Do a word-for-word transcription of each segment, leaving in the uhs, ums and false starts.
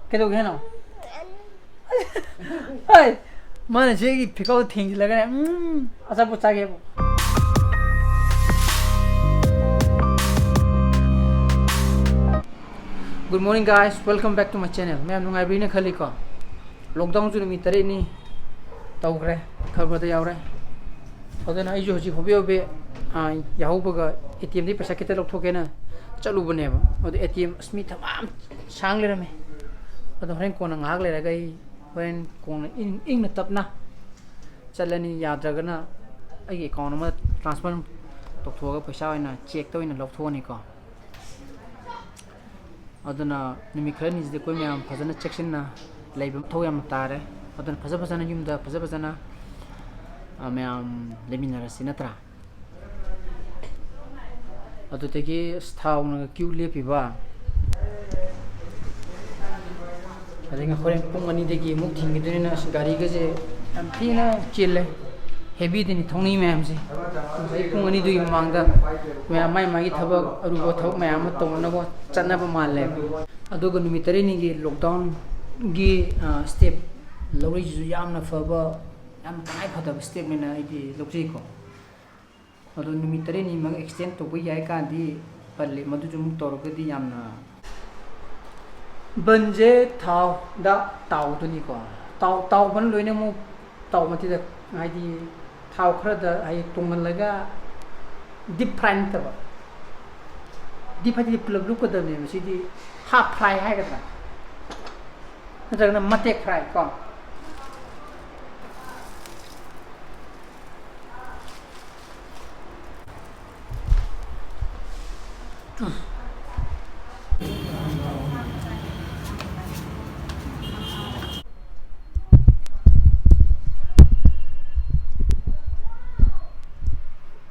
ꯀꯩꯗꯧꯒꯦ ꯍꯥꯏꯅꯣ? ꯍꯣꯏ, ꯃꯥꯅ ꯁꯤꯒꯤ ꯐꯤꯀꯥꯎ ꯊꯦꯡꯖꯤꯜꯂꯒꯅꯦ, ꯎꯝ, ꯑꯆꯥꯄꯣꯠ ꯆꯥꯒꯦꯕ꯫ Good morning, guys, welcome back to my channel. ꯃꯌꯥꯝ ꯅꯨꯡꯉꯥꯏꯕꯤꯔꯤꯅ ꯈꯜꯂꯤꯀꯣ꯫ Lockdownꯁꯨ ꯅꯨꯃꯤꯠ ꯇꯔꯦꯠꯅꯤ ꯇꯧꯈ꯭ꯔꯦ, ꯈꯔ ꯐꯔꯗ ꯌꯥꯎꯔꯦ꯫ ꯑꯗꯨꯅ ꯑꯩꯁꯨ ꯍꯧꯖꯤꯛ ꯍꯣꯕꯦ ꯍꯣꯕꯦ, ꯑꯥ, ꯌꯥꯍꯧꯕꯒ ATMꯗꯒꯤ ꯄꯩꯁꯥ ꯈꯤꯇ ꯂꯧꯊꯣꯛꯀꯦꯅ ꯆꯠꯂꯨꯕꯅꯦꯕ꯫ ꯑꯗꯨ ATM ꯑꯁ ꯃꯤ ꯊꯝꯕꯥꯜ ꯁꯥꯡ ꯂꯩꯔꯝꯃꯦ꯫ ꯑꯗꯣ ꯍꯣꯔꯦꯟ ꯀꯣꯟꯅ ꯉꯥꯏꯍꯥꯛ ꯂꯩꯔꯒ ꯑꯩ ꯍꯣꯔꯦꯟ ꯀꯣꯟꯅ ꯏꯪ-, ꯏꯪꯅ ꯇꯞꯅ ꯆꯠꯂꯅꯤ꯫ ꯌꯥꯗ꯭ꯔꯒꯅ ꯑꯩꯒꯤ account ꯑꯃ transfer ꯇꯧꯊꯣꯛꯑꯒ ꯄꯩꯁꯥ ꯑꯣꯏꯅ checkꯇ ꯑꯣꯏꯅ ꯂꯧꯊꯣꯛꯑꯅꯤꯀꯣ꯫ ꯑꯗꯨꯅ ꯅꯨꯃꯤꯠ ꯈꯔꯅꯤꯁꯤꯗꯤ ꯑꯩꯈꯣꯏ ꯃꯌꯥꯝ ꯐꯖꯅ ꯆꯦꯛꯁꯤꯟꯅ ꯂꯩꯕ ꯃꯊꯧ ꯌꯥꯝ ꯇꯥꯔꯦ꯫ ꯑꯗꯨꯅ ꯐꯖ ꯐꯖꯅ ꯌꯨꯝꯗ ꯐꯖ ꯐꯖꯅ, ꯑ, ꯃꯌꯥꯝ ꯂꯩꯃꯤꯟꯅꯔꯁꯤ ꯅꯠꯇ꯭ꯔꯥ? ꯑꯗꯨꯗꯒꯤ ꯑꯁ ꯊꯥꯎꯅꯒ queue ꯂꯦꯞꯄꯤꯕ꯫ ꯑꯗꯒꯤ ꯍꯣꯔꯦꯟ ꯄꯨꯡ ꯑꯅꯤꯗꯒꯤ ꯑꯃꯨꯛ ꯊꯤꯡꯈꯤꯗꯣꯏꯅꯤꯅ ꯑꯁ ꯒꯥꯔꯤꯒꯁꯦ ꯌꯥꯝ ꯊꯤꯅ ꯆꯤꯜꯂꯦ꯫ Heavyꯗꯅꯤ ꯊꯧꯅꯩ ꯃꯌꯥꯝꯁꯦ꯫ ꯉꯁꯥꯏ ꯄꯨꯡ ꯑꯅꯤꯗꯨꯒꯤ ꯃꯃꯥꯡꯗ ꯃꯌꯥꯝ ꯃꯥꯏ ꯃꯥꯒꯤ ꯊꯕꯛ ꯑꯔꯨꯕ ꯊꯕꯛ ꯃꯌꯥꯝ ꯑꯃ ꯇꯧꯅꯅꯕ ꯆꯠꯅꯕ ꯃꯥꯜꯂꯦ꯫ ꯑꯗꯨꯒ ꯅꯨꯃꯤꯠ ꯇꯔꯦꯠꯅꯤꯒꯤ lockdownꯒꯤ, ꯑ, step ꯂꯧꯔꯛꯏꯁꯤꯁꯨ ꯌꯥꯝꯅ ꯐꯕ, ꯌꯥꯝ ꯇꯉꯥꯏ ꯐꯗꯕ stepꯅꯦꯅ ꯑꯩꯗꯤ ꯂꯧꯖꯩꯀꯣ꯫ ꯑꯗꯣ ꯅꯨꯃꯤꯠ ꯇꯔꯦꯠꯅꯤꯃꯛ extend ꯇꯧꯕ ꯌꯥꯏ ꯀꯥꯟꯗꯤ ꯄꯜꯂꯤ, ꯃꯗꯨꯁꯨ ꯑꯃꯨꯛ ꯇꯧꯔꯒꯗꯤ ꯌꯥꯝꯅ ꯕꯟꯁꯦ ꯊꯥꯎꯗ ꯇꯥꯎꯗꯣꯏꯅꯤꯀꯣ꯫ ꯇꯥꯎ-, ꯇꯥꯎꯕꯅ ꯂꯣꯏꯅꯃꯛ ꯇꯥꯎ ꯅꯠꯇꯦꯗ, ꯍꯥꯏꯗꯤ ꯊꯥꯎ ꯈꯔꯗ ꯍꯥꯏꯗꯤ ꯇꯣꯡꯍꯜꯂꯒ deep fry ꯅꯠꯇꯕ, deep ꯍꯥꯏꯗꯤ ꯄꯨꯂꯞ ꯂꯨꯞꯀꯗꯕꯅꯦꯕ꯫ ꯁꯤꯗꯤ half fry ꯍꯥꯏꯒꯗ꯭ꯔꯥ, ꯅꯠꯇ꯭ꯔꯒꯅ ꯃꯇꯦꯛ fry ꯀꯣ꯫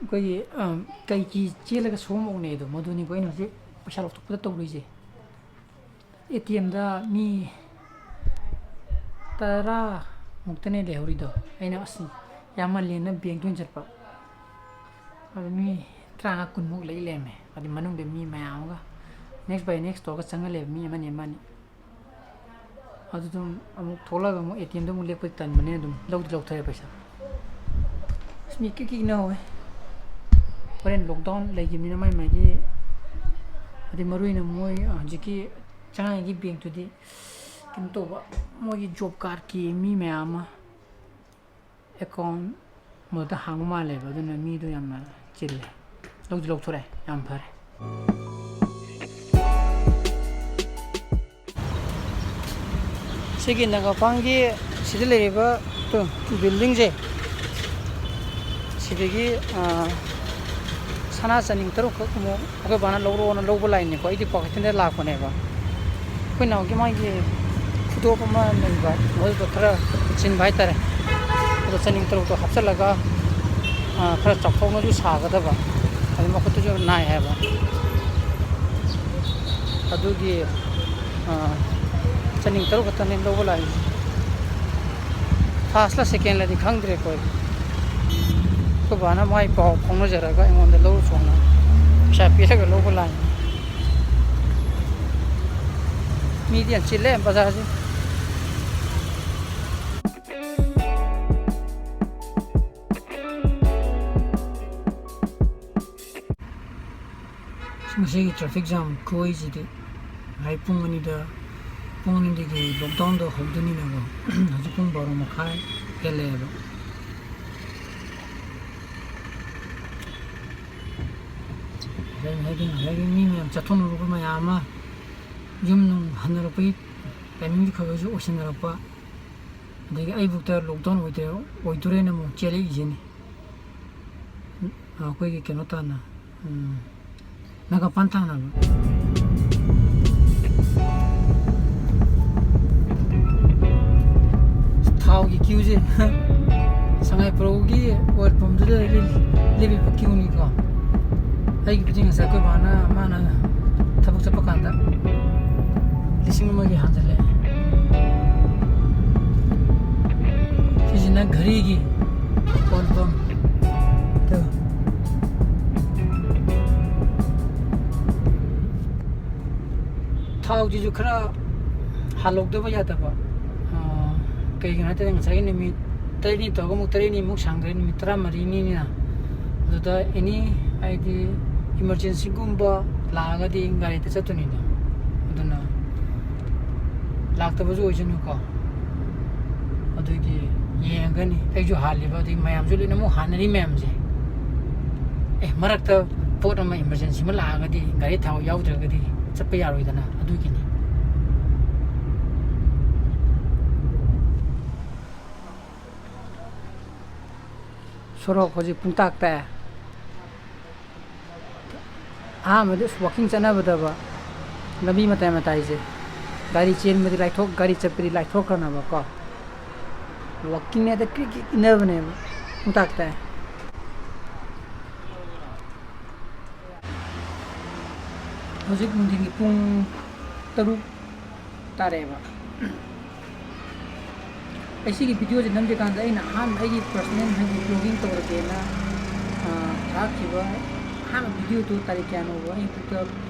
ꯑꯩꯈꯣꯏꯒꯤ, ꯑꯝ, ꯀꯩꯒꯤ ꯆꯦꯜꯂꯒ ꯁꯣꯝ ꯃꯧꯅꯦ ꯑꯗꯣ, ꯃꯗꯨꯅꯤꯀꯣ ꯑꯩꯅ ꯍꯧꯖꯤꯛ ꯄꯩꯁꯥ ꯂꯧꯊꯣꯛꯄꯗ ꯇꯧꯔꯤꯁꯦ꯫ ATMꯗ ꯃꯤ ꯇꯔꯥ ꯃꯨꯛꯇꯅꯦ ꯂꯩꯍꯧꯔꯤꯗꯣ꯫ ꯑꯩꯅ ꯑꯁ ꯌꯥꯝꯃꯜꯂꯦꯅ bankꯇ ꯑꯣꯏꯅ ꯆꯠꯄ꯫ ꯑꯗꯨ ꯃꯤ ꯇꯔꯥꯃꯉꯥ ꯀꯨꯟꯃꯨꯛ ꯂꯩ ꯂꯩꯔꯝꯃꯦ꯫ ꯑꯗꯨ ꯃꯅꯨꯡꯗ ꯃꯤ ꯃꯌꯥꯝ ꯑꯃꯒ next by next ꯇꯧꯔꯒ ꯆꯪꯉ ꯂꯩꯕ ꯃꯤ ꯑꯃꯅꯤ ꯑꯃꯅꯤ꯫ ꯑꯗꯨ ꯑꯗꯨꯝ ꯑꯃꯨꯛ ꯊꯣꯛꯂꯛꯑꯒ ꯑꯃꯨꯛ ꯑꯦ ꯇꯤ ꯑꯦꯝꯗ ꯑꯃꯨꯛ ꯂꯦꯞꯄ ꯇꯟꯕꯅꯦ, ꯑꯗꯨꯝ ꯂꯧꯗꯤ ꯂꯧꯊꯣꯛꯑꯦ ꯄꯩꯁꯥ꯫ ꯑꯁ, ꯃꯤ ꯀꯤꯛ ꯀꯤꯛꯅ ꯍꯧꯋꯦ꯫ ꯍꯣꯔꯦꯟ ꯂꯣꯛꯗꯥꯎꯟ ꯂꯩꯈꯤꯕꯅꯤꯅ ꯃꯥꯏ ꯃꯥꯏꯒꯤ, ꯑꯗꯩ ꯃꯔꯨ ꯑꯣꯏꯅ ꯃꯣꯏ ꯍꯧꯖꯤꯛꯀꯤ ꯆꯉꯥꯡꯒꯤ ꯕꯦꯡꯛꯇꯨꯗꯤ ꯀꯩꯅꯣ ꯇꯧꯕ, ꯃꯣꯏꯒꯤ ꯖꯣꯕ ꯀꯥꯔꯠꯀꯤ ꯃꯤ ꯃꯌꯥꯝ ꯑꯃ ꯑꯦꯀꯥꯎꯟ ꯃꯣꯏꯗ ꯍꯥꯡꯕ ꯃꯥꯜꯂꯦꯕ, ꯑꯗꯨꯅ ꯃꯤꯗꯣ ꯌꯥꯝꯅ ꯆꯤꯜꯂꯦ꯫ ꯂꯧꯗꯤ ꯂꯧꯊꯣꯔꯛꯑꯦ, ꯌꯥꯝ ꯐꯔꯦ꯫ ꯁꯤꯒꯤ ꯅꯒꯥꯄꯥꯟꯒꯤ ꯁꯤꯗ ꯂꯩꯔꯤꯕ ꯇꯨ, ꯕꯤꯜꯗꯤꯡꯁꯦ, ꯁꯤꯗꯒꯤ, ꯑꯥ, ꯁꯅꯥ ꯆꯅꯤꯡ ꯇꯔꯨꯛꯈꯛ ꯑꯃꯨꯛ ꯑꯩꯈꯣꯏ ꯕꯥꯅ ꯂꯧꯔꯛꯑꯣꯅ ꯂꯧꯕ ꯂꯥꯛꯏꯅꯦꯀꯣ꯫ ꯑꯩꯗꯤ ꯀ꯭ꯋꯥꯀꯩꯊꯦꯜꯗ ꯂꯥꯛꯄꯅꯦꯕ꯫ ꯑꯩꯈꯣꯏ ꯅꯥꯎꯒꯤ ꯃꯥꯒꯤ ꯈꯨꯗꯣꯞ ꯑꯃ ꯂꯩꯕ, ꯃꯗꯨꯗꯣ ꯈꯔ ꯆꯤꯟꯕ ꯍꯥꯏꯇꯥꯔꯦ꯫ ꯑꯗꯣ ꯆꯅꯤꯡ ꯇꯔꯨꯛꯇꯣ ꯍꯥꯞꯆꯤꯜꯂꯒ, ꯑꯥ, ꯈꯔ ꯆꯥꯎꯊꯣꯛꯅꯁꯨ ꯁꯥꯒꯗꯕ, ꯑꯗꯨ ꯃꯈꯨꯠꯇꯨꯁꯨ ꯅꯥꯏ ꯍꯥꯏꯕ꯫ ꯑꯗꯨꯒꯤ, ꯑꯥ, ꯆꯅꯤꯡ ꯇꯔꯨꯛ ꯈꯛꯇꯅꯤ ꯂꯧꯕ ꯂꯥꯛꯏꯁꯦ꯫ ꯐꯥꯔꯁꯂ ꯁꯦꯀꯦꯟꯂꯗꯤ ꯈꯪꯗ꯭ꯔꯦꯀꯣ ꯑꯩ꯫ ꯑꯩꯈꯣꯏ ꯕꯥꯅ ꯃꯥꯏ ꯄꯥꯎ ꯐꯥꯎꯅꯖꯔꯒ ꯑꯩꯉꯣꯟꯗ ꯂꯧꯔꯨ ꯆꯣꯅ ꯄꯩꯁꯥ ꯄꯤꯔꯒ ꯂꯧꯕ ꯂꯥꯛꯏꯅꯤ꯫ ꯃꯤꯗꯤ ꯌꯥꯝ ꯆꯤꯜꯂꯦ ꯕꯖꯥꯔꯁꯦ꯫ ꯉꯁꯤꯒꯤ ꯇ꯭ꯔꯥꯐꯤꯛ ꯖꯥꯝ ꯈꯨꯑꯣꯏꯁꯤꯗꯤ ꯉꯁꯥꯏ ꯄꯨꯡ ꯑꯅꯤꯗ, ꯄꯨꯡ ꯑꯅꯤꯗꯒꯤ ꯂꯣꯛꯗꯥꯎꯟꯗꯣ ꯍꯧꯗꯣꯏꯅꯤꯅꯀꯣ꯫ ꯍꯧꯖꯤꯛ ꯄꯨꯡ ꯕꯥꯔꯣ ꯃꯈꯥꯏ ꯍꯦꯜꯂꯛꯑꯦꯕ꯫ ꯉꯁꯥꯏ, ꯉꯁꯥꯏꯒꯤ, ꯉꯁꯥꯏꯒꯤ ꯃꯤ ꯃꯌꯥꯝ ꯆꯠꯊꯣꯛꯅꯔꯨꯕ ꯃꯌꯥꯝ ꯑꯃ ꯌꯨꯝ ꯅꯨꯡ ꯍꯟꯅꯔꯛꯄꯒꯤ ꯇꯥꯏꯃꯤꯡꯁꯨ ꯈꯔ ꯈꯔꯁꯨ ꯑꯣꯏꯁꯤꯟꯅꯔꯛꯄ, ꯑꯗꯒꯤ ꯑꯩꯕꯨꯛꯇ ꯂꯣꯛꯗꯥꯎꯟ ꯑꯣꯏꯗꯣꯏ-, ꯑꯣꯏꯗꯣꯔꯦꯅ ꯑꯃꯨꯛ ꯆꯦꯜꯂꯛꯏꯁꯤꯅꯤ꯫ ꯑꯩꯈꯣꯏꯒꯤ ꯀꯩꯅꯣ ꯇꯥꯟꯅ, ꯎꯝ, ꯅꯥꯒꯥꯄꯥꯟ ꯇꯥꯟꯅꯕ꯫ ꯊꯥꯎꯒꯤ ꯀ꯭ꯌꯨꯁꯦ ꯁꯉꯥꯏ ꯄ꯭ꯔꯧꯒꯤ ꯑꯣꯏꯜ ꯄꯝꯗꯨꯗ ꯂꯦꯞꯄꯤꯕ ꯀ꯭ꯌꯨꯅꯤꯀꯣ꯫ ꯑꯩꯒꯤꯕꯨꯗꯤ ꯉꯁꯥꯏ ꯑꯩꯈꯣꯏ ꯕꯥꯅ, ꯃꯥꯅ ꯊꯕꯛ ꯆꯠꯄ ꯀꯥꯟꯗ ꯂꯤꯁꯤꯡ ꯑꯃꯒꯤ ꯍꯥꯟꯖꯜꯂꯛꯑꯦ꯫ ꯁꯤꯁꯤꯅ ꯘꯔꯤꯒꯤ ꯑꯣꯏꯜ ꯄꯝ꯫ ꯊꯥꯎꯁꯤꯁꯨ ꯈꯔ ꯍꯥꯜꯍꯧꯗꯕ ꯌꯥꯗꯕ꯫ ꯑ, ꯀꯩꯒꯤꯅꯣ ꯍꯥꯏ ꯇꯥꯔꯗꯤ, ꯉꯁꯥꯏꯒꯤ ꯅꯨꯃꯤꯠ ꯇꯔꯦꯠꯅꯤ ꯇꯧꯔꯒ ꯑꯃꯨꯛ ꯇꯔꯦꯠꯅꯤꯃꯨꯛ ꯁꯥꯡꯗ꯭ꯔꯦ, ꯅꯨꯃꯤꯠ ꯇꯔꯥꯃꯔꯤꯅꯤꯅ꯫ ꯑꯗꯨꯗ ꯑꯦꯅꯤ, ꯍꯥꯏꯗꯤ, ꯏꯃꯥꯔꯖꯦꯟꯁꯤꯒꯨꯝꯕ ꯂꯥꯛꯑꯒꯗꯤ ꯒꯥꯔꯤꯗ ꯆꯠꯇꯣꯏꯅꯤꯗꯣ꯫ ꯑꯗꯨꯅ ꯂꯥꯛꯇꯕꯁꯨ ꯑꯣꯏꯁꯅꯨꯀꯣ꯫ ꯑꯗꯨꯒꯤ ꯌꯦꯡꯉꯒꯅꯤ꯫ ꯑꯩꯁꯨ ꯍꯥꯜꯂꯤꯕ, ꯑꯗꯨꯒꯤ ꯃꯌꯥꯝꯁꯨ ꯂꯣꯏꯅꯃꯛ ꯍꯥꯟꯅꯔꯤ ꯃꯌꯥꯝꯁꯦ꯫ ꯑꯦ, ꯃꯔꯛꯇ ꯄꯣꯠ ꯑꯃ, ꯏꯃꯥꯔꯖꯦꯟꯁꯤ ꯑꯃ ꯂꯥꯛꯑꯒꯗꯤ ꯒꯥꯔꯤ ꯊꯥꯎ ꯌꯥꯎꯗ꯭ꯔꯒꯗꯤ ꯆꯠꯄ ꯌꯥꯔꯣꯏꯗꯅ, ꯑꯗꯨꯒꯤꯅꯤ꯫ ꯁꯣꯔꯣꯛ ꯍꯧꯖꯤꯛ ꯄꯨꯡꯇꯥꯛ ꯇꯥꯛꯑꯦ꯫ ꯑꯍꯥꯟꯕꯗꯤ ꯑꯁ, ꯋꯥꯛꯀꯤꯡ ꯆꯠꯅꯕꯗꯕ ꯂꯝꯕꯤ ꯃꯇꯥꯏ ꯃꯇꯥꯏꯁꯦ ꯒꯥꯔꯤ ꯆꯦꯟꯕꯗꯤ ꯂꯥꯏꯊꯣꯛ, ꯒꯥꯔꯤ ꯆꯠꯄꯗꯤ ꯂꯥꯏꯊꯣꯛꯈ꯭ꯔꯅꯕꯀꯣ꯫ ꯋꯥꯛꯀꯤꯡꯅꯦꯗ ꯀ꯭ꯔꯤꯛ ꯀ꯭ꯔꯤꯛ ꯏꯟꯅꯕꯅꯦꯕ ꯄꯨꯡꯇꯥꯛ ꯇꯥꯛꯑꯦ꯫ ꯍꯧꯖꯤꯛ ꯅꯨꯡꯊꯤꯜꯒꯤ ꯄꯨꯡ ꯇꯔꯨꯛ ꯇꯥꯔꯦꯕ꯫ ꯑꯩ ꯁꯤꯒꯤ ꯚꯤꯗꯤꯑꯣꯁꯦ ꯅꯝꯗ꯭ꯔꯤꯀꯥꯟꯗ ꯑꯩꯅ ꯑꯍꯥꯟꯕ ꯑꯩꯒꯤ ꯄꯔꯁꯅꯦꯜ ꯍꯥꯏꯗꯤ ꯕ꯭ꯂꯣꯒꯤꯡ ꯇꯧꯔꯒꯦꯅ, ꯑ, ꯊꯥꯒꯠꯈꯤꯕ ꯑꯍꯥꯟꯕ ꯚꯤꯗꯤꯑꯣꯗꯨ ꯇꯥꯔꯤꯛ ꯀꯌꯥꯅꯣꯕ ꯑꯩ ꯍꯦꯛꯇ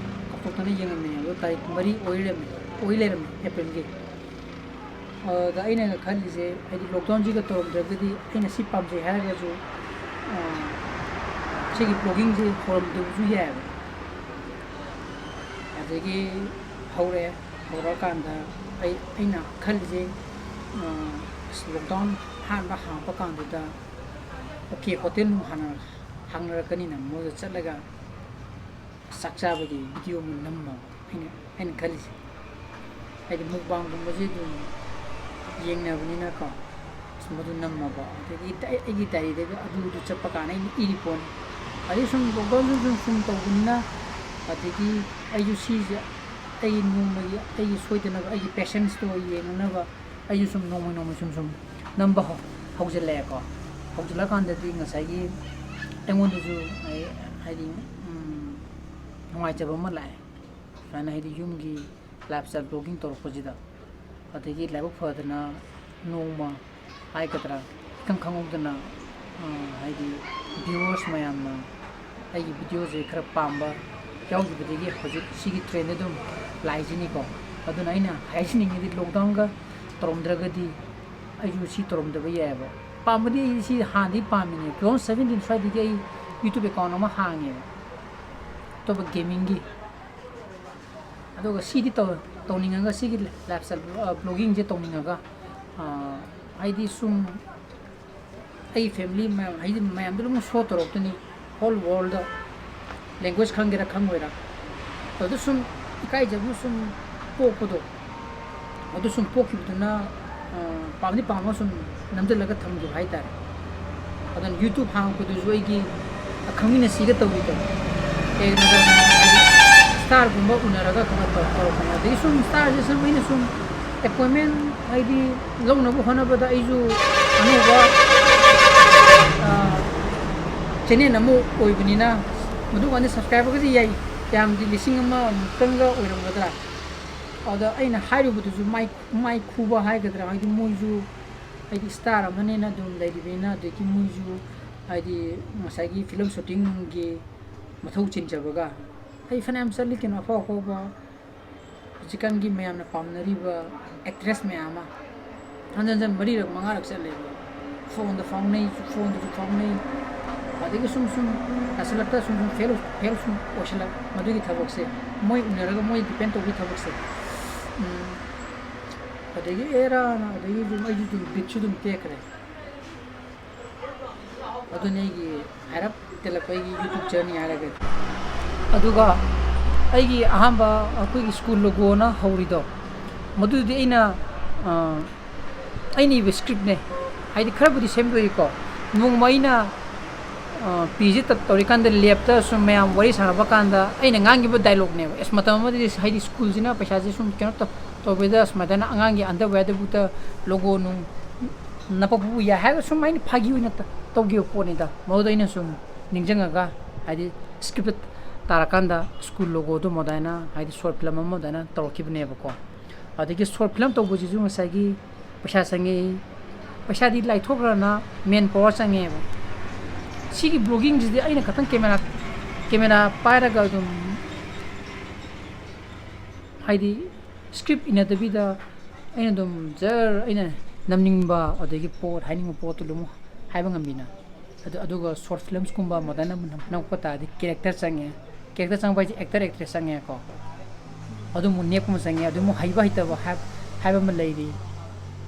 ꯀꯥꯎꯊꯣꯛꯇꯅ ꯌꯦꯡꯉꯝꯃꯤꯅꯦ꯫ ꯑꯗꯣ ꯇꯥꯔꯤꯛ ꯃꯔꯤ ꯑꯣꯏ ꯂꯩꯔꯝꯃꯦ, ꯑꯣꯏ ꯂꯩꯔꯝꯃꯦ ꯑꯦꯄ꯭ꯔꯤꯜꯒꯤ꯫ ꯑꯗ ꯑꯩꯅ ꯈꯜꯂꯤꯁꯦ, ꯍꯥꯏꯗꯤ, ꯂꯣꯛꯗꯥꯎꯟꯁꯤꯒ ꯇꯧꯔꯝꯗ꯭ꯔꯒꯗꯤ ꯑꯩꯅ ꯁꯤ ꯄꯥꯝꯖꯩ ꯍꯥꯏꯔꯒꯁꯨ, ꯑ, ꯁꯤꯒꯤ ꯕ꯭ꯂꯣꯒꯤꯡꯁꯦ ꯍꯧꯔꯝꯗꯕꯁꯨ ꯌꯥꯏꯑꯕ꯫ ꯑꯗꯒꯤ ꯍꯧꯔꯛꯑꯦ꯫ ꯍꯧꯔꯛꯑꯀꯥꯟꯗ ꯑꯩ, ꯑꯩꯅ ꯈꯜꯂꯤꯁꯦ, ꯑ, ꯑꯁ, ꯂꯣꯛꯗꯥꯎꯟ ꯑꯍꯥꯟꯕ ꯍꯥꯡꯉꯛꯄ ꯀꯥꯟꯗꯨꯗ ꯑꯣꯀꯦ ꯍꯣꯇꯦꯜ ꯅꯨꯡ ꯍꯥꯟꯅ ꯍꯥꯡꯅꯔꯛꯀꯅꯤꯅ ꯃꯣꯏꯗ ꯆꯠꯂꯒ ꯆꯥꯛ ꯆꯥꯕꯒꯤ ꯚꯤꯗꯤꯑꯣ ꯑꯃ ꯅꯝꯃꯕ ꯑꯩꯅ, ꯑꯩꯅ ꯈꯜꯂꯤꯁꯦ꯫ ꯍꯥꯏꯗꯤ ꯃꯨꯛꯕꯥꯡꯒꯨꯝꯕꯁꯦ ꯑꯗꯨꯝ ꯌꯦꯡꯅꯕꯅꯤꯅꯀꯣ, ꯑꯁ, ꯃꯗꯨ ꯅꯝꯃꯕ꯫ ꯑꯗꯒꯤ ꯗꯥꯏ-, ꯑꯩꯒꯤ ꯗꯥꯏꯔꯤꯗꯒ ꯑꯗꯨꯗꯨ ꯆꯠꯄ ꯀꯥꯟꯗ ꯑꯩꯅ ꯏꯔꯤ ꯄꯣꯠꯅꯤ꯫ ꯑꯗꯩ ꯁꯨꯝ ꯂꯣꯛꯗꯥꯎꯟꯁꯨ ꯁꯨꯝ, ꯁꯨꯝ ꯇꯧꯕꯅꯤꯅ, ꯑꯗꯒꯤ ꯑꯩꯁꯨ ꯁꯤꯁꯦ ꯑꯩꯒꯤ ꯅꯣꯡꯃꯒꯤ, ꯑꯩꯒꯤ ꯁꯣꯏꯗꯅꯕ, ꯑꯩꯒꯤ ꯄꯦꯁꯦꯟꯁꯇꯣ ꯌꯦꯡꯅꯅꯕ ꯑꯩꯁꯨ ꯁꯨꯝ ꯅꯣꯡꯃ ꯅꯣꯡꯃ ꯁꯨꯝ ꯁꯨꯝ ꯅꯝꯕ ꯍꯧ-, ꯍꯧꯖꯤꯜꯂꯛꯑꯦꯀꯣ꯫ ꯍꯧꯖꯤꯜꯂꯀꯥꯟꯗꯗꯤ ꯉꯁꯥꯏꯒꯤ ꯑꯩꯉꯣꯟꯗꯁꯨ ꯑꯩ, ꯍꯥꯏꯗꯤ, ꯎꯝ, ꯅꯨꯡꯉꯥꯏꯖꯕ ꯑꯃ ꯂꯥꯛꯑꯦ꯫ ꯁꯨꯃꯥꯏꯅ, ꯍꯥꯏꯗꯤ, ꯌꯨꯝꯒꯤ ꯂꯥꯏꯐ ꯁ꯭ꯇꯥꯏꯜ ꯕ꯭ꯂꯣꯒꯤꯡ ꯇꯧꯔꯛꯄꯁꯤꯗ꯫ ꯑꯗꯒꯤ ꯂꯥꯏꯕꯛ ꯐꯗꯅ ꯅꯣꯡꯃ ꯍꯥꯏꯒꯗ꯭ꯔꯥ, ꯏꯈꯪ ꯈꯪꯍꯧꯗꯅ, ꯑ, ꯍꯥꯏꯗꯤ, ꯚ꯭ꯌꯨꯋꯔꯁ ꯃꯌꯥꯝꯅ ꯑꯩꯒꯤ ꯚꯤꯗꯤꯑꯣꯁꯦ ꯈꯔ ꯄꯥꯝꯕ ꯌꯥꯎꯈꯤꯕꯗꯒꯤ ꯍꯧꯖꯤꯛ ꯁꯤꯒꯤ ꯇ꯭ꯔꯦꯟꯗ ꯑꯗꯨꯝ ꯂꯥꯛꯏꯁꯤꯅꯤꯀꯣ꯫ ꯑꯗꯨꯅ ꯑꯩꯅ ꯍꯥꯏꯖꯅꯤꯡꯉꯤꯗꯤ, ꯂꯣꯛꯗꯥꯎꯟꯒ ꯇꯧꯔꯝꯗ꯭ꯔꯒꯗꯤ ꯑꯩꯁꯨ ꯁꯤ ꯇꯧꯔꯝꯗꯕ ꯌꯥꯏꯑꯕ꯫ ꯄꯥꯝꯕꯗꯤ ꯑꯩ ꯁꯤ ꯍꯥꯟꯅꯗꯤ ꯄꯥꯝꯃꯤꯅꯦ, two thousand seventeen ꯁ꯭ꯋꯥꯏꯗꯒꯤ ꯑꯩ YouTube account ꯑꯃ ꯍꯥꯡꯉꯦꯕ, ꯑꯇꯣꯞꯄ ꯒꯦꯃꯤꯡꯒꯤ꯫ ꯑꯗꯨꯒ ꯁꯤꯗꯤ ꯇꯧ ꯇꯧꯅꯤꯡꯉꯒ, ꯁꯤꯒꯤ ꯂꯥꯏꯐ ꯁ꯭ꯇꯥꯏꯜ ꯕ꯭ꯂꯣꯒꯤꯡꯁꯦ ꯇꯧꯅꯤꯡꯉꯒ, ꯍꯥꯏꯗꯤ ꯁꯨꯝ ꯑꯩ ꯐꯦꯃꯤꯂꯤ ꯃꯌꯥꯝ, ꯍꯥꯏꯗꯤ ꯃꯌꯥꯝꯗ ꯂꯣꯏꯅ ꯁꯣ ꯇꯧꯔꯛꯇꯣꯏꯅꯤ, ꯍꯣꯜ ꯋꯥꯔꯜꯗ꯫ ꯂꯦꯡꯒ꯭ꯋꯦꯖ ꯈꯪꯒꯦꯔꯥ ꯈꯪꯉꯣꯏꯔꯥ, ꯑꯗꯨꯗ ꯁꯨꯝ ꯏꯀꯥꯏꯖꯕ ꯁꯨꯝ ꯄꯣꯛꯄꯗꯣ, ꯑꯗꯨ ꯁꯨꯝ ꯄꯣꯛꯈꯤꯕꯗꯨꯅ ꯄꯥꯝꯗꯤ ꯄꯥꯝꯃꯒ ꯁꯨꯝ ꯅꯝꯁꯤꯜꯂꯒ ꯊꯝꯈꯤꯕ ꯍꯥꯏꯇꯥꯔꯦ꯫ ꯑꯗꯨꯅ YouTube ꯍꯥꯡꯉꯛꯄꯗꯨꯁꯨ ꯑꯩꯒꯤ ꯈꯪꯃꯤꯟꯅꯁꯤꯒ ꯇꯧꯔꯤꯗꯣ, ꯁ꯭ꯇꯥꯔꯒꯨꯝꯕ ꯎꯅꯔꯒ ꯈꯔ ꯇꯧꯔꯛꯄꯅꯦ꯫ ꯑꯗꯒꯤ ꯁꯨꯝ ꯁ꯭ꯇꯥꯔꯁꯦ ꯁꯨꯝ ꯑꯩꯅ ꯁꯨꯝ ꯑꯦꯄꯣꯏꯟꯃꯦꯟ ꯍꯥꯏꯗꯤ ꯂꯧꯅꯕ ꯍꯣꯠꯅꯕꯗ ꯑꯩꯁꯨ ꯑꯅꯧꯕ ꯆꯦꯅꯦꯜ ꯑꯃ ꯑꯣꯏꯕꯅꯤꯅ, ꯃꯗꯨꯀꯥꯟꯗ ꯁꯕꯁꯀ꯭ꯔꯥꯏꯕꯔꯒꯁꯦ ꯌꯥꯏ ꯌꯥꯝꯗꯤ ꯂꯤꯁꯤꯡ ꯑꯃꯃꯨꯛꯇꯪꯒ ꯑꯣꯏꯔꯝꯒꯗ꯭ꯔꯥ꯫ ꯑꯗ ꯑꯩꯅ ꯍꯥꯏꯔꯨꯕꯗꯨꯁꯨ ꯃꯥꯏ ꯃꯥꯏ ꯈꯨꯕ ꯍꯥꯏꯒꯗ꯭ꯔꯥ, ꯍꯥꯏꯗꯤ ꯃꯣꯏꯁꯨ ꯍꯥꯏꯗꯤ ꯁ꯭ꯇꯥꯔ ꯑꯃꯅꯦꯅ ꯑꯗꯨꯝ ꯂꯩꯔꯤꯕꯅꯤꯅ, ꯑꯗꯒꯤ ꯃꯣꯏꯁꯨ ꯍꯥꯏꯗꯤ ꯉꯁꯥꯏꯒꯤ ꯐꯤꯂꯝ ꯁꯨꯇꯤꯡꯒꯤ ꯃꯊꯧ ꯆꯤꯟꯖꯕꯒ ꯑꯩ ꯐꯅꯌꯥꯝ ꯆꯠꯂꯤ ꯀꯩꯅꯣ, ꯑꯐꯥꯎ ꯑꯐꯥꯎꯕ ꯍꯧꯖꯤꯛꯀꯥꯟꯒꯤ ꯃꯌꯥꯝꯅ ꯄꯥꯝꯅꯔꯤꯕ ꯑꯦꯛꯇ꯭ꯔꯦꯁ ꯃꯌꯥꯝ ꯑꯃ ꯍꯟꯖꯟ ꯍꯟꯖꯟ ꯃꯔꯤꯔꯛ ꯃꯉꯥꯔꯛ ꯆꯠꯂꯦꯕ꯫ ꯐꯣꯟꯗ ꯐꯥꯎꯅꯩ, ꯐꯣꯟꯗꯁꯨ ꯐꯥꯎꯅꯩ꯫ ꯑꯗꯒꯤ ꯁꯨꯝ ꯁꯨꯝ ꯇꯥꯁꯤꯜꯂꯛꯇ ꯁꯨꯝ ꯁꯨꯝ ꯐꯦꯜ ꯐꯦꯜ ꯁꯨꯝ ꯑꯣꯏꯁꯤꯜꯂꯛ꯫ ꯃꯗꯨꯒꯤ ꯊꯕꯛꯁꯦ, ꯃꯣꯏ ꯎꯅꯔꯒ ꯃꯣꯏ ꯗꯤꯄꯦꯟ ꯇꯧꯕꯒꯤ ꯊꯕꯛꯁꯦ, ꯎꯝ, ꯑꯗꯒꯤ ꯑꯦꯔꯥꯅ ꯑꯗꯒꯤ ꯑꯗꯨꯝ ꯑꯩꯁꯨ ꯑꯗꯨꯝ ꯕꯤꯠꯁꯨ ꯑꯗꯨꯝ ꯇꯦꯛꯈ꯭ꯔꯦ꯫ ꯑꯗꯨꯅꯤ ꯑꯩꯒꯤ ꯍꯥꯏꯔꯞ ꯇꯦꯜꯂꯛꯄ ꯑꯩꯒꯤ YouTube journey ꯍꯥꯏꯔꯒꯗꯤ꯫ ꯑꯗꯨꯒ ꯑꯩꯒꯤ ꯑꯍꯥꯟꯕ ꯑꯩꯈꯣꯏꯒꯤ ꯁ꯭ꯀꯨꯜ ꯂꯣꯒꯣꯅ ꯍꯧꯔꯤꯗꯣ, ꯃꯗꯨꯗꯤ ꯑꯩꯅ ꯑꯩꯅ ꯏꯕ ꯁ꯭ꯀ꯭ꯔꯤꯞꯅꯦ꯫ ꯍꯥꯏꯗꯤ ꯈꯔꯕꯨꯗꯤ ꯁꯦꯝꯗꯣꯛꯏꯀꯣ꯫ ꯅꯣꯡꯃ ꯑꯩꯅ ꯄꯤꯖꯤ ꯇꯧꯔꯤꯀꯥꯟꯗ ꯂꯦꯞꯇ ꯁꯨꯝ ꯃꯌꯥꯝ ꯋꯥꯔꯤ ꯁꯥꯟꯅꯕ ꯀꯥꯟꯗ ꯑꯩꯅ ꯉꯥꯡꯈꯤꯕ ꯗꯥꯏꯂꯣꯛꯅꯦꯕ꯫ ꯑꯦꯁ, ꯃꯇꯝ ꯑꯃꯗꯗꯤ ꯍꯥꯏꯗꯤ ꯁ꯭ꯀꯨꯜꯁꯤꯅ ꯄꯩꯁꯥꯁꯦ ꯁꯨꯝ ꯀꯩꯅꯣ ꯇꯧ ꯇꯧꯕꯗ ꯁꯨꯃꯥꯏꯅ ꯑꯉꯥꯡꯒꯤ ꯑꯟꯗꯔꯋꯦꯌꯔꯗꯨꯕꯨꯛꯇ ꯂꯣꯒꯣ ꯅꯨꯡ ꯅꯞꯄꯛꯄꯕꯨ ꯌꯥꯏ ꯍꯥꯏꯔꯒ ꯁꯨꯝ ꯑꯩꯅ ꯐꯥꯒꯤ ꯑꯣꯏꯅ ꯇꯧꯈꯤꯕ ꯄꯣꯠꯅꯤꯗ꯫ ꯃꯗꯨꯗ ꯑꯩꯅ ꯁꯨꯝ ꯅꯤꯡꯁꯤꯡꯉꯒ ꯍꯥꯏꯗꯤ ꯁ꯭ꯀ꯭ꯔꯤꯞꯇ ꯇꯥꯔꯀꯥꯟꯗ ꯁ꯭ꯀꯨꯜ ꯂꯣꯒꯣꯗꯨ ꯑꯗꯨꯃꯥꯏꯅ ꯍꯥꯏꯗꯤ ꯁꯣꯔꯠ ꯐꯤꯂꯝ ꯑꯃ ꯑꯗꯨꯃꯥꯏꯅ ꯇꯧꯔꯛꯈꯤꯕꯅꯦꯕꯀꯣ꯫ ꯑꯗꯒꯤ ꯁꯣꯔꯠ ꯐꯤꯂꯝ ꯇꯧꯕꯁꯤꯁꯨ ꯉꯁꯥꯏꯒꯤ ꯄꯩꯁꯥ ꯆꯪꯉꯛꯏ꯫ ꯄꯩꯁꯥꯗꯤ ꯂꯥꯏꯊꯣꯛꯈ꯭ꯔꯅ ꯃꯦꯟ ꯄꯥꯋꯔ ꯆꯪꯉꯦꯕ꯫ ꯁꯤꯒꯤ ꯕ꯭ꯂꯣꯒꯤꯡꯁꯤꯗꯤ ꯑꯩꯅ ꯈꯛꯇꯪ ꯀꯦꯃꯦꯔꯥ ꯀꯦꯃꯦꯔꯥ ꯄꯥꯏꯔꯒ ꯑꯗꯨꯝ ꯍꯥꯏꯗꯤ ꯁ꯭ꯀ꯭ꯔꯤꯞ ꯏꯅꯗꯕꯤꯗ ꯑꯩꯅ ꯑꯗꯨꯝ ꯖꯔ ꯑꯩꯅ ꯅꯝꯅꯤꯡꯕ ꯑꯗꯒꯤ ꯄꯣꯠ ꯍꯥꯏꯅꯤꯡꯕ ꯄꯣꯠꯇꯨ ꯑꯗꯨꯝ ꯍꯥꯏꯕ ꯉꯝꯕꯤꯅ꯫ ꯑꯗꯨ ꯑꯗꯨꯒ ꯁꯣꯔꯠ ꯐꯤꯂꯝꯁꯀꯨꯝꯕ ꯃꯣꯗꯔꯟ ꯑꯃ ꯅꯝꯃꯛꯄ ꯇꯥꯔꯗꯤ ꯀꯦꯔꯦꯛꯇꯔ ꯆꯪꯉꯦ꯫ ꯀꯦꯔꯦꯛꯇꯔ ꯆꯪꯕ ꯍꯥꯏꯁꯦ ꯑꯦꯛꯇꯔ ꯑꯦꯛꯇ꯭ꯔꯦꯁ ꯆꯪꯉꯦꯀꯣ꯫ ꯑꯗꯨ ꯑꯃꯨꯛ ꯅꯦꯛꯄ ꯑꯃ ꯆꯪꯉꯦ꯫ ꯑꯗꯨ ꯑꯃꯨꯛ ꯍꯩꯕ ꯍꯩꯇꯕ ꯍꯥꯏꯕ ꯑꯃ ꯂꯩꯔꯤ꯫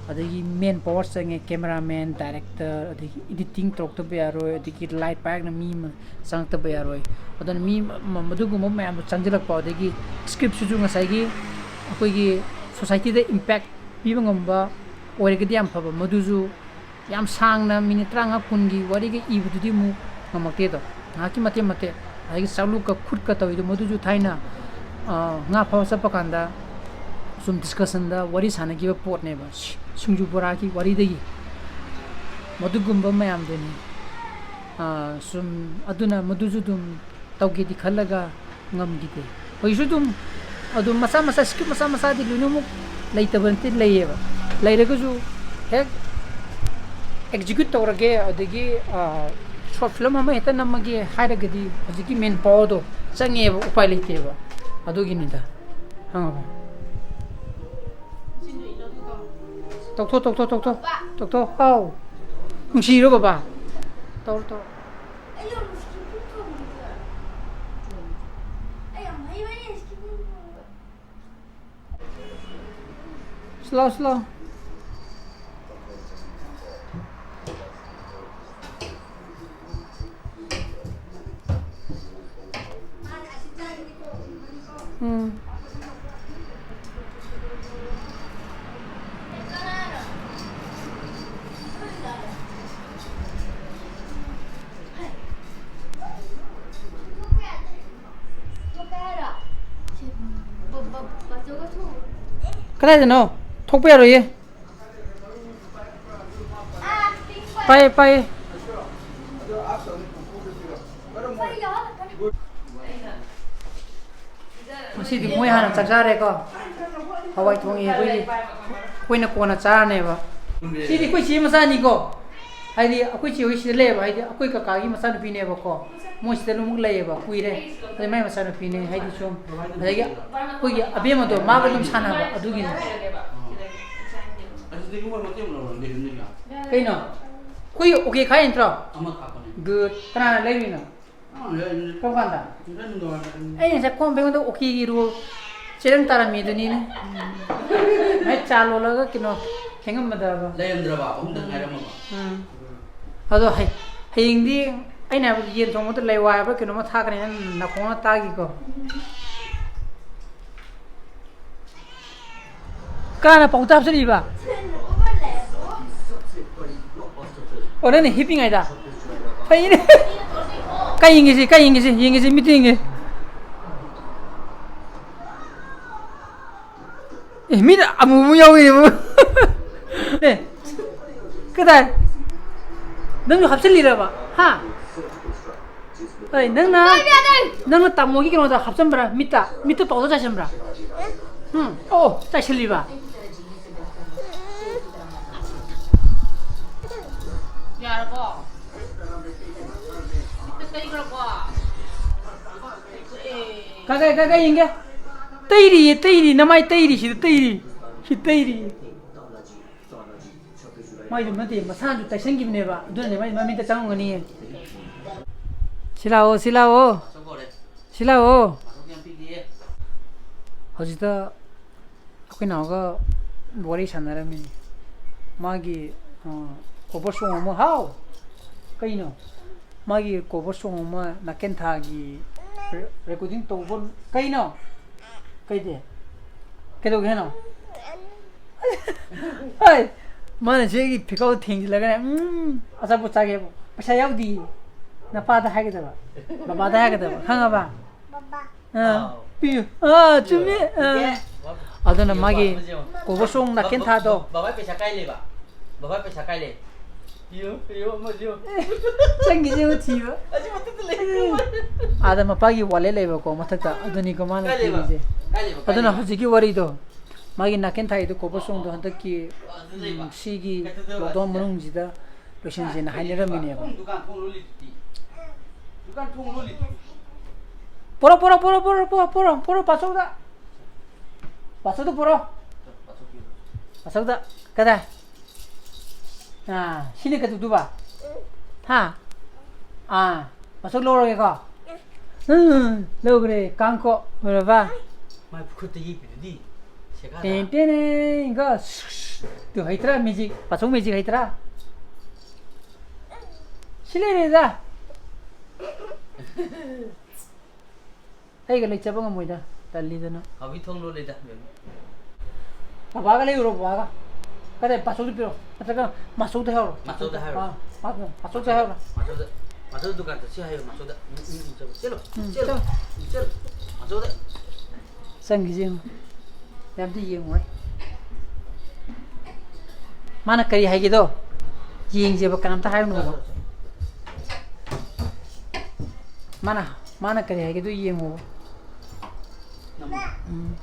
ꯑꯗꯒꯤ ꯃꯦꯟ ꯄꯥꯋꯔ ꯆꯪꯉꯦ꯫ ꯀꯦꯃꯦꯔꯥꯃꯦꯟ, ꯗꯥꯏꯔꯦꯛꯇꯔ, ꯑꯗꯒꯤ ꯏꯗꯤꯇꯤꯡ ꯇꯧꯔꯛꯇꯕ ꯌꯥꯔꯣꯏ꯫ ꯑꯗꯒꯤ ꯂꯥꯏꯠ ꯄꯥꯏꯔꯛꯅ ꯃꯤ ꯑꯃ ꯆꯪꯉꯛꯇꯕ ꯌꯥꯔꯣꯏ꯫ ꯑꯗꯨꯅ ꯃꯤ ꯃ- ꯃꯗꯨꯒꯨꯝꯕ ꯃꯌꯥꯝꯗꯣ ꯆꯪꯁꯤꯜꯂꯛꯄ, ꯑꯗꯒꯤ ꯁ꯭ꯀ꯭ꯔꯤꯞꯁꯤꯁꯨ ꯉꯁꯥꯏꯒꯤ ꯑꯩꯈꯣꯏꯒꯤ ꯁꯣꯁꯥꯏꯇꯤꯗ ꯏꯝꯄꯦꯛ ꯄꯤꯕ ꯉꯝꯕ ꯑꯣꯏꯔꯒꯗꯤ ꯌꯥꯝ ꯐꯕ꯫ ꯃꯗꯨꯁꯨ ꯌꯥꯝ ꯁꯥꯡꯅ ꯃꯤꯅꯤꯠ ꯇꯔꯥꯃꯉꯥ ꯀꯨꯟꯒꯤ ꯋꯥꯔꯤꯒ ꯏꯕꯗꯨꯗꯤ ꯑꯃꯨꯛ ꯉꯝꯃꯛꯇꯦꯗꯣ꯫ ꯉꯥꯏꯍꯥꯛꯀꯤ ꯃꯇꯦꯛ ꯃꯇꯦꯛ꯫ ꯑꯗꯒꯤ ꯆꯥꯛꯂꯨꯛꯀ ꯈꯨꯠꯀ ꯇꯧꯔꯤꯗꯣ, ꯃꯗꯨꯁꯨ ꯊꯥꯏꯅ ꯉꯥ ꯐꯥꯕ ꯆꯠꯄ ꯀꯥꯟꯗ ꯁꯨꯝ ꯗꯤꯁꯀꯁꯟꯗ ꯋꯥꯔꯤ ꯁꯥꯟꯅꯈꯤꯕ ꯄꯣꯠꯅꯦꯕ꯫ ꯁꯤꯡꯖꯨ ꯕꯣꯔꯥꯒꯤ ꯋꯥꯔꯤꯗꯒꯤ꯫ ꯃꯗꯨꯒꯨꯝꯕ ꯃꯌꯥꯝꯗꯨꯅꯤ꯫ ꯁꯨꯝ ꯑꯗꯨꯅ ꯃꯗꯨꯁꯨ ꯑꯗꯨꯝ ꯇꯧꯒꯦꯗꯤ ꯈꯜꯂꯒ ꯉꯝꯈꯤꯗꯦ꯫ ꯍꯧꯖꯤꯛꯁꯨ ꯑꯗꯨꯝ ꯑꯗꯨꯝ ꯃꯆꯥ ꯃꯆꯥ ꯁ꯭ꯀ꯭ꯔꯤꯞ ꯃꯆꯥ ꯃꯆꯥꯗꯤ ꯂꯣꯏꯅꯃꯛ ꯂꯩꯇꯕ ꯅꯠꯇꯦ, ꯂꯩꯌꯦꯕ꯫ ꯂꯩꯔꯒꯁꯨ ꯍꯦꯛ ꯑꯦꯛꯖꯤꯀ꯭ꯌꯨꯠ ꯇꯧꯔꯒꯦ, ꯑꯗꯒꯤ ꯁꯣꯔꯠ ꯐꯤꯂꯝ ꯑꯃ ꯍꯦꯛꯇ ꯅꯝꯃꯒꯦ ꯍꯥꯏꯔꯒꯗꯤ ꯍꯧꯖꯤꯛꯀꯤ ꯃꯦꯟ ꯄꯥꯋꯔꯗꯣ ꯆꯪꯉꯦꯕ, ꯎꯄꯥꯏ ꯂꯩꯇꯦꯕ꯫ ꯑꯗꯨꯒꯤꯅꯤꯗ꯫ ꯈꯪꯉꯕ? ꯇꯧꯊꯣꯛ, ꯇꯧꯊꯣꯛ, ꯇꯧꯊꯣꯛ, ꯇꯧꯊꯣꯛ꯫ ꯍꯥꯎ꯫ ꯅꯨꯡꯁꯤꯔꯣ ꯕꯕꯥ? ꯇꯧꯔꯣ, ꯇꯧꯔꯣ꯫ ꯁꯤꯂꯥꯎ, ꯁꯤꯂꯥꯎ꯫ ꯎꯝ꯫ ꯀꯗꯥꯏꯗꯅꯣ? ꯊꯣꯛꯄ ꯌꯥꯔꯣꯏꯌꯦ꯫ ꯄꯥꯏꯌꯦ, ꯄꯥꯏꯌꯦ꯫ ꯉꯁꯤꯗꯤ ꯃꯣꯏ ꯍꯥꯟꯅ ꯆꯥꯛ ꯆꯥꯔꯦꯀꯣ꯫ ꯍꯋꯥꯏ ꯊꯣꯡꯉꯤ ꯑꯩꯈꯣꯏꯒꯤ꯫ ꯑꯩꯈꯣꯏꯅ ꯀꯣꯟꯅ ꯆꯥꯔꯅꯦꯕ꯫ ꯁꯤꯗꯤ ꯑꯩꯈꯣꯏ ꯆꯦ ꯃꯆꯥꯅꯤꯀꯣ꯫ ꯍꯥꯏꯗꯤ ꯑꯩꯈꯣꯏ ꯆꯦ ꯍꯣꯏ ꯁꯤꯗ ꯂꯩꯌꯦꯕ, ꯍꯥꯏꯗꯤ ꯑꯩꯈꯣꯏ ꯀꯀꯥꯒꯤ ꯃꯆꯥꯅꯨꯄꯤꯅꯦꯕꯀꯣ, ꯃꯣꯏ ꯁꯤꯗ ꯑꯗꯨꯝ ꯂꯩꯌꯦꯕ ꯀꯨꯏꯔꯦ꯫ ꯑꯗꯩ ꯃꯥꯏ ꯃꯆꯥꯅꯨꯄꯤꯅꯦ, ꯍꯥꯏꯗꯤ ꯁꯨꯝ ꯑꯗꯒꯤ ꯑꯩꯈꯣꯏꯒꯤ ꯑꯕꯦꯝꯃꯗꯣ ꯃꯥꯒ ꯑꯗꯨꯝ ꯁꯥꯟꯅꯕ ꯑꯗꯨꯒꯤꯅꯤ꯫ ꯑꯗꯨꯗꯤ ꯏꯕꯨꯡꯉꯣ ꯃꯇꯦꯡ ꯂꯧꯔꯣ, ꯂꯩꯍꯟꯗꯣꯏꯅ꯫ ꯀꯩꯅꯣ? ꯑꯩꯈꯣꯏ ꯑꯣꯀꯦ ꯈꯥꯏ ꯅꯠꯇ꯭ꯔꯣ? ꯑꯃ ꯈꯥꯛꯄꯅꯦ꯫ ꯒꯨꯗ꯫ ꯀꯅꯥꯅ ꯂꯩꯔꯨꯏꯅꯣ? ꯑꯥ, ꯂꯩꯔꯝꯅꯤ꯫ ꯀꯔꯝ ꯀꯥꯟꯗ? ꯉꯁꯥꯏ ꯅꯨꯡꯗꯥꯡꯋꯥꯏꯔꯝ ꯂꯩꯔꯝꯅꯤ꯫ ꯑꯩ ꯉꯁꯥꯏ ꯀꯣꯟ ꯐꯦꯡꯕꯗ ꯑꯣꯀꯦꯒꯤ ꯔꯣꯜ ꯆꯦꯔꯪ ꯇꯥꯔꯝꯃꯤ ꯑꯗꯨꯅꯤꯅꯦ꯫ ꯉꯁꯥꯏ ꯆꯥ ꯂꯣꯜꯂꯒ ꯀꯩꯅꯣ ꯐꯦꯡꯉꯝꯕꯗꯕ꯫ ꯂꯩꯔꯝꯗ꯭ꯔꯕ ꯑꯍꯨꯝꯗ ꯉꯥꯏꯔꯝꯃꯕ꯫ ꯎꯝ꯫ ꯑꯗꯣ ꯍꯌꯦꯡꯗꯤ ꯑꯩꯅ ꯍꯥꯏꯕꯗꯤ ꯌꯦꯟ ꯊꯣꯡꯕꯗ ꯂꯩꯋꯥ ꯍꯥꯏꯕ꯭ꯔꯥ ꯀꯩꯅꯣꯝꯃ ꯊꯥꯛꯀꯅꯤ, ꯅꯪ ꯅꯥꯀꯣꯡꯅ ꯇꯥꯈꯤꯀꯣ꯫ ꯀꯅꯥꯅ ꯄꯥꯎꯇ ꯍꯥꯞꯆꯤꯜꯂꯤꯕ? ꯑꯣ, ꯅꯪꯅ ꯍꯤꯞꯄꯤꯉꯩꯗ? ꯐꯩꯅꯦ꯫ ꯀꯥꯏ ꯌꯦꯡꯒꯦꯁꯤ, ꯀꯥꯏ ꯌꯦꯡꯒꯦꯁꯤ, ꯌꯦꯡꯒꯦꯁꯤ, ꯃꯤꯠꯇ ꯌꯦꯡꯒꯦ꯫ ꯑꯦ, ꯃꯤꯅ ꯑꯃꯨꯕ ꯌꯥꯎꯋꯤꯅꯦ꯫ ꯑꯦ, ꯀꯗꯥꯏ? ꯅꯪꯁꯨ ꯍꯥꯞꯆꯤꯜꯂꯤꯔꯕ? ꯍꯥ? ꯑꯩ ꯅꯪꯅ, ꯅꯪꯅ ꯇꯥꯃꯣꯒꯤ ꯀꯩꯅꯣꯗ ꯍꯥꯞꯆꯟꯕ꯭ꯔꯥ? ꯃꯤꯠꯇ, ꯃꯤꯠꯇ ꯄꯥꯎꯗꯔ ꯆꯥꯏꯁꯟꯕ꯭ꯔꯥ? ꯎꯝ, ꯑꯣ, ꯆꯥꯏꯁꯜꯂꯤꯕ꯫ ꯌꯥꯔꯕꯣ? ꯃꯤꯠꯇ ꯇꯩꯈ꯭ꯔꯕꯣ? ꯑꯦ꯫ ꯀꯥꯏ, ꯀꯥꯏ, ꯀꯥꯏ, ꯀꯥꯏ ꯌꯦꯡꯒꯦ? ꯇꯩꯔꯤꯌꯦ, ꯇꯩꯔꯤ, ꯅꯃꯥꯏ ꯇꯩꯔꯤ, ꯁꯤꯗ ꯇꯩꯔꯤ꯫ ꯁꯤ ꯇꯩꯔꯤ꯫ ꯃꯥꯏꯗꯨ ꯅꯠꯇꯦ, ꯃꯁꯥꯅꯁꯨ ꯇꯩꯁꯟꯈꯤꯕꯅꯦꯕ, ꯑꯗꯨꯅꯅꯦ ꯃꯥꯏ ꯃꯃꯤꯠꯇ ꯆꯪꯉꯝꯒꯅꯤꯌꯦ꯫ ꯁꯤ ꯂꯥꯛꯑꯣ, ꯁꯤ ꯂꯥꯛꯑꯣ, ꯁꯤ ꯂꯥꯛꯑꯣ꯫ ꯍꯧꯖꯤꯛꯇ ꯑꯩꯈꯣꯏ ꯅꯥꯎꯒ ꯋꯥꯔꯤ ꯁꯥꯟꯅꯔꯝꯃꯤꯅꯤ꯫ ꯃꯥꯒꯤ, ꯑ, ꯀꯣꯕꯔ ꯁꯣꯡ ꯑꯃ, ꯍꯥꯎ! ꯀꯩꯅꯣ? ꯃꯥꯒꯤ ꯀꯣꯕꯔ ꯁꯣꯡ ꯑꯃ ꯅꯥꯀꯦꯟꯊꯥꯒꯤ ꯔꯦ-, ꯔꯦꯀꯣꯔꯗꯤꯡ ꯇꯧꯕ, ꯀꯩꯅꯣ? ꯀꯩꯗꯤ? ꯀꯩꯗꯧꯒꯦ ꯍꯥꯏꯅꯣ? ꯍꯣꯏ, ꯃꯥꯅ ꯁꯤꯒꯤ ꯐꯤꯀꯥꯎ ꯊꯦꯡꯖꯤꯜꯂꯒꯅꯦ, "ꯎꯝ, ꯑꯆꯥꯄꯣꯠ ꯆꯥꯒꯦ, ꯄꯩꯁꯥ ꯌꯥꯎꯗꯤꯌꯦ꯫" ꯅꯄꯥꯗ ꯍꯥꯏꯒꯗꯕ, ꯕꯕꯥꯗ ꯍꯥꯏꯒꯗꯕ, ꯈꯪꯉꯕ? ꯕꯕꯥ꯫ ꯑꯥ, ꯑꯥꯎ꯫ ꯄꯤꯌꯨ꯫ ꯑꯥ, ꯆꯨꯝꯃꯤ꯫ ꯑꯥ꯫ ꯄꯤꯒꯦ꯫ ꯑꯗꯨꯅ ꯄꯤꯌꯨ, ꯃꯥꯒꯤ ꯄꯤꯌꯨ꯫ ꯀꯣꯕꯔ ꯁꯣꯡ ꯅꯥꯀꯦꯟ ꯊꯥꯗꯣ꯫ ꯕꯕꯥ, ꯕꯕꯥ ꯄꯩꯁꯥ ꯀꯥꯏ ꯂꯩꯕ? ꯕꯕꯥ ꯄꯩꯁꯥ ꯀꯥꯏ ꯂꯩ? ꯄꯤꯌꯨ, ꯄꯤꯌꯨ, ꯑꯃ ꯄꯤꯌꯨ꯫ ꯆꯪꯈꯤꯁꯦ ꯑꯃ ꯊꯤꯕ꯫ ꯑꯁꯤ ꯃꯊꯛꯇ ꯂꯩ꯫ ꯑꯥꯗ ꯃꯄꯥꯒꯤ ꯋꯥꯂꯦꯠ ꯂꯩꯕꯀꯣ, ꯃꯊꯛꯇ꯫ ꯑꯗꯨꯅꯤꯀꯣ ꯃꯥꯅ ꯀꯥꯏ ꯂꯩꯕ? ꯊꯤꯔꯤꯁꯦ꯫ ꯀꯥꯏ ꯂꯩꯕ? ꯀꯥꯏ ꯑꯗꯨꯅ ꯂꯩꯕ? ꯍꯧꯖꯤꯛꯀꯤ ꯋꯥꯔꯤꯗꯣ, ꯃꯥꯒꯤ ꯅꯥꯀꯦꯟ ꯊꯥꯒꯤꯗꯣ ꯀꯣꯕꯔ ꯁꯣꯡꯗꯣ ꯍꯟꯗꯛꯀꯤ, ꯑꯣ, ꯑꯗꯨ ꯂꯩꯕ? ꯎꯝ, ꯁꯤꯒꯤ ꯀꯩꯗꯧꯗꯣꯏꯕ lockdown ꯑꯁꯤꯗ? ꯃꯅꯨꯡꯁꯤꯗ ꯂꯣꯏꯁꯤꯟꯁꯦꯅ ꯍꯥꯏꯅꯔꯝꯃꯤꯅꯦꯕ꯫ ꯊꯣꯡ, ꯗꯨꯀꯥꯟ ꯊꯣꯡ ꯂꯣꯜꯂꯤꯗꯨꯗꯤ꯫ ꯗꯨꯀꯥꯟ ꯊꯣꯡ ꯂꯣꯜꯂꯤꯗꯨꯗꯤ꯫ ꯄꯣꯔꯣ, ꯄꯣꯔꯣ, ꯄꯣꯔꯣ, ꯄꯥꯆꯧꯗ꯫ ꯄꯥꯆꯧꯗ ꯄꯣꯔꯣ꯫ ꯄꯥꯆꯧ ꯄꯤꯔꯣ꯫ ꯄꯥꯆꯧꯗ꯫ ꯀꯗꯥꯏ? ꯑꯥ, ꯁꯤꯅ ꯀꯩꯗꯧꯗꯨꯕ? ꯍꯥ? ꯑꯥ, ꯄꯥꯆꯧ ꯂꯧꯔꯒꯦꯀꯣ? ꯎꯝ, ꯂꯧꯈ꯭ꯔꯦ꯫ ꯀꯥꯡꯀꯣ, ꯂꯣꯏꯔꯕ? ꯃꯥꯏ ꯈꯨꯠꯇ ꯌꯦꯛꯄꯤꯗꯨꯗꯤ꯫ ꯁꯦꯒꯥꯗ꯫ ꯇꯦꯟ ꯇꯦꯟ ꯀꯣ꯫ ꯇꯨ ꯍꯩꯇ꯭ꯔꯥ ꯃꯦꯖꯤꯛ? ꯄꯥꯆꯧ ꯃꯦꯖꯤꯛ ꯍꯩꯇ꯭ꯔꯥ? ꯁꯤ ꯂꯩꯔꯦꯗ꯫ ꯑꯩꯒ ꯂꯩꯆꯕ ꯉꯝꯃꯣꯏꯗ, ꯇꯜꯂꯤꯗꯅ꯫ ꯍꯥꯎꯕꯤ ꯊꯣꯡ ꯂꯣꯜꯂꯤꯗ, ꯕꯦꯝꯃ꯫ ꯕꯕꯥꯒ ꯂꯩꯔꯨꯔꯣ, ꯕꯕꯥꯒ꯫ ꯀꯗꯥꯏ, ꯄꯥꯆꯧꯗ ꯄꯤꯔꯣ꯫ ꯅꯠꯇ꯭ꯔꯒ ꯃꯥꯆꯧꯗ ꯍꯥꯏꯔꯣ꯫ ꯃꯥꯆꯧꯗ ꯍꯥꯏꯔꯣ꯫ ꯑꯥ, ꯃꯥ-, ꯃꯥꯆꯧꯗ ꯍꯥꯏꯔꯣ꯫ ꯃꯥꯆꯧꯗ, ꯃꯥꯆꯧ ꯗꯨꯀꯥꯟ ꯆꯠꯁꯤ ꯍꯥꯏꯌꯣ, ꯃꯥꯆꯧꯗ꯫ ꯎꯝ, ꯎꯝ, ꯎꯝ, ꯆꯠꯂꯣ꯫ ꯆꯠꯂꯣ, ꯎꯝ, ꯆꯠꯂꯣ꯫ ꯆꯠꯂꯣ꯫ ꯎꯝ, ꯆꯠꯂꯣ꯫ ꯃꯥꯆꯧꯗ꯫ ꯆꯪꯈꯤꯁꯦ ꯌꯦꯡꯉꯣ꯫ ꯌꯥꯝꯗꯤ ꯌꯦꯡꯉꯣꯏ꯫ ꯃꯥꯅ ꯀꯔꯤ ꯍꯥꯏꯒꯦꯗꯣ ꯌꯦꯡꯁꯦꯕ, ꯀꯅꯥꯝꯇ ꯍꯥꯏꯔꯨꯅꯣꯕ꯫ ꯃꯥꯅ, ꯃꯥꯅ ꯀꯔꯤ ꯍꯥꯏꯒꯦꯗꯣ ꯌꯦꯡꯉꯣꯕ꯫ ꯎꯝ꯫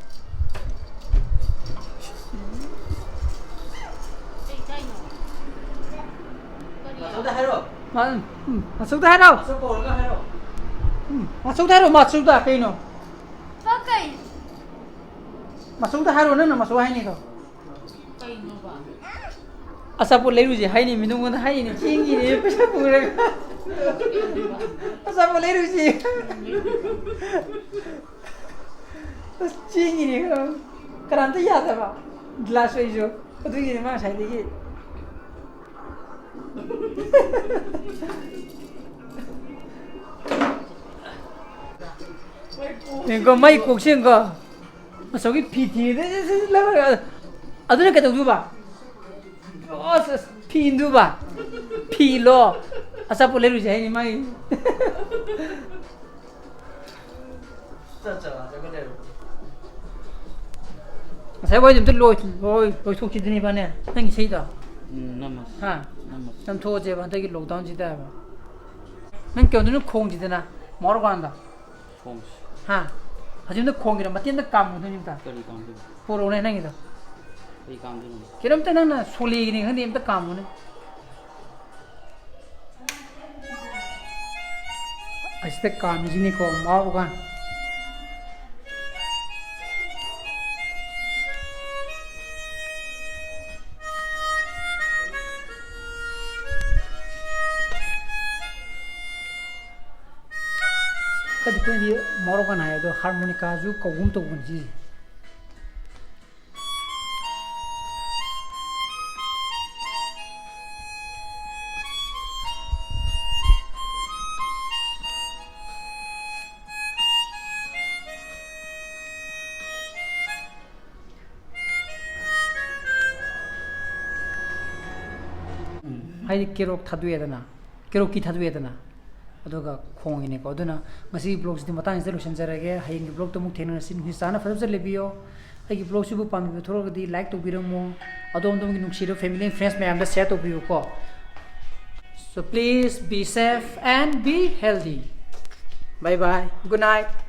ꯃꯥꯆꯧꯗ ꯍꯥꯏꯔꯣ꯫ ꯃꯥ-, ꯎꯝ, ꯃꯥꯆꯧꯗ ꯍꯥꯏꯔꯣ꯫ ꯃꯥꯆꯧ ꯀꯧꯔꯒ ꯍꯥꯏꯔꯣ꯫ ꯎꯝ, ꯃꯥꯆꯧꯗ ꯍꯥꯏꯔꯣ, ꯃꯥꯆꯧꯗ ꯀꯩꯅꯣ? ꯄꯥ ꯀꯩ? ꯃꯥꯆꯧꯗ ꯍꯥꯏꯔꯣ, ꯅꯪꯅ ꯃꯥꯆꯧ ꯍꯥꯏꯅꯤꯗꯣ꯫ ꯀꯩꯅꯣꯕ? ꯑꯆꯥꯄꯣꯠ ꯂꯩꯔꯨꯁꯦ ꯍꯥꯏꯅꯤ, ꯃꯤ ꯅꯉꯣꯟꯗ ꯍꯥꯏꯅꯤ, ꯆꯦꯡꯒꯤꯅꯦ ꯄꯩꯁꯥ ꯄꯨꯔꯒ꯫ ꯑꯆꯥꯄꯣꯠ ꯂꯩꯔꯨꯁꯦ꯫ ꯑꯁ, ꯆꯦꯡꯒꯤꯅꯦ, ꯀꯅꯥꯝꯇ ꯌꯥꯗꯕ꯫ ꯒ꯭ꯂꯥꯁ ꯑꯣꯏꯁꯨ꯫ ꯑꯗꯨꯒꯤꯅꯦ ꯃꯥ ꯉꯁꯥꯏꯗꯒꯤ꯫ ꯌꯦꯡꯀꯣ, ꯃꯩ ꯀꯣꯛꯁꯦ ꯌꯦꯡꯀꯣ꯫ ꯑꯆꯧꯒꯤ ꯐꯤ ꯊꯤꯔꯦ꯫ ꯑꯗꯨꯅ ꯀꯩꯗꯧꯗꯣꯏꯕ? ꯑꯁ, ꯑꯁ, ꯐꯤ ꯏꯟꯗꯣꯏꯕ? ꯐꯤꯂꯣ? ꯑꯆꯥꯄꯣꯠ ꯂꯩꯔꯨꯁꯦ ꯍꯥꯏꯅꯤ ꯃꯥꯏ꯫ ꯆꯠ, ꯆꯠ, ꯆꯠ, ꯆꯠ, ꯆꯠ꯫ ꯉꯁꯥꯏ ꯋꯥꯏꯗꯣ ꯑꯝꯇ ꯂꯣꯏ-, ꯂꯣꯏ-, ꯂꯣꯏꯊꯣꯛꯁꯤꯗꯅꯤ ꯏꯕꯥꯅꯤ꯫ ꯅꯪ ꯏꯁꯩꯗꯣ꯫ ꯎꯝ, ꯅꯝꯃꯁꯤ꯫ ꯍꯥ? ꯅꯝꯃꯁꯤ꯫ ꯅꯝꯊꯣꯛꯑꯁꯦꯕ ꯍꯟꯗꯛꯀꯤ lockdownꯁꯤꯗ ꯍꯥꯏꯕ꯫ ꯅꯪ ꯀꯩꯅꯣꯗꯨꯅ ꯈꯣꯡꯁꯤꯗꯅ, ꯃꯥꯎꯔ ꯀꯥꯟꯗ꯫ ꯈꯣꯡꯁꯤ꯫ ꯍꯥ? ꯍꯧꯖꯤꯛ ꯑꯝꯇ ꯈꯣꯡꯒꯦꯔꯥ? ꯃꯇꯦꯛ ꯑꯝꯇ ꯀꯥꯝꯃꯨꯗꯣꯏꯅꯤ ꯑꯝꯇ꯫ ꯀꯔꯤ ꯀꯥꯝꯗꯣꯏꯕ? ꯄꯣꯔꯛꯎꯅꯦ ꯅꯪꯒꯤꯗꯣ꯫ ꯀꯔꯤ ꯀꯥꯝꯗꯣꯏꯅꯣ? ꯀꯩꯅꯣꯝꯇ ꯅꯪꯅ ꯁꯣꯂꯦꯒꯤꯅꯤ ꯈꯪꯗꯦ, ꯑꯝꯇ ꯀꯥꯝꯃꯨꯅꯦ꯫ ꯑꯁꯤꯗ ꯀꯥꯝꯃꯤꯁꯤꯅꯤꯀꯣ ꯃꯥ ꯑꯣꯔꯒꯥꯟ꯫ ꯈꯔꯗꯤ ꯀꯨꯏꯅꯗꯤ ꯃꯥ ꯑꯣꯔꯒꯥꯟ ꯍꯥꯏ, ꯑꯗꯣ ꯍꯥꯔꯃꯣꯅꯤꯀꯥꯁꯨ ꯀꯧꯒꯨꯝ ꯇꯧꯕꯅꯤ ꯁꯤꯁꯦ꯫ ꯍꯥꯏꯗꯤ ꯀꯦꯔꯣꯛ ꯊꯥꯗꯣꯛꯑꯦꯗꯅ, ꯀꯦꯔꯣꯛꯀꯤ ꯊꯥꯗꯣꯛꯑꯦꯗꯅ, ꯑꯗꯨꯒ ꯈꯣꯡꯉꯤꯅꯦꯀꯣ꯫ ꯑꯗꯨꯅ ꯉꯁꯤꯒꯤ ꯕ꯭ꯂꯣꯛꯁꯤꯗꯤ ꯃꯇꯥꯡꯁꯤꯗ ꯂꯣꯏꯁꯤꯟꯖꯔꯒꯦ꯫ ꯍꯌꯦꯡꯒꯤ ꯕ꯭ꯂꯣꯛꯇ ꯑꯃꯨꯛ ꯊꯦꯡꯅꯔꯁꯤ꯫ ꯅꯨꯡꯁꯤ ꯆꯥꯅ ꯐꯖ ꯐꯖ ꯂꯩꯕꯤꯌꯣ꯫ ꯑꯩꯒꯤ ꯕ꯭ꯂꯣꯛꯁꯤꯕꯨ ꯄꯥꯝꯕꯤꯕ ꯊꯣꯛꯂꯒꯗꯤ ꯂꯥꯏꯛ ꯇꯧꯕꯤꯔꯝꯃꯣ꯫ ꯑꯗꯣꯝ ꯑꯗꯣꯝꯒꯤ ꯅꯨꯡꯁꯤꯔꯕ family and friends ꯃꯌꯥꯝꯗ share ꯇꯧꯕꯤꯌꯨꯀꯣ꯫ So please be safe and be healthy. Bye bye. Good night.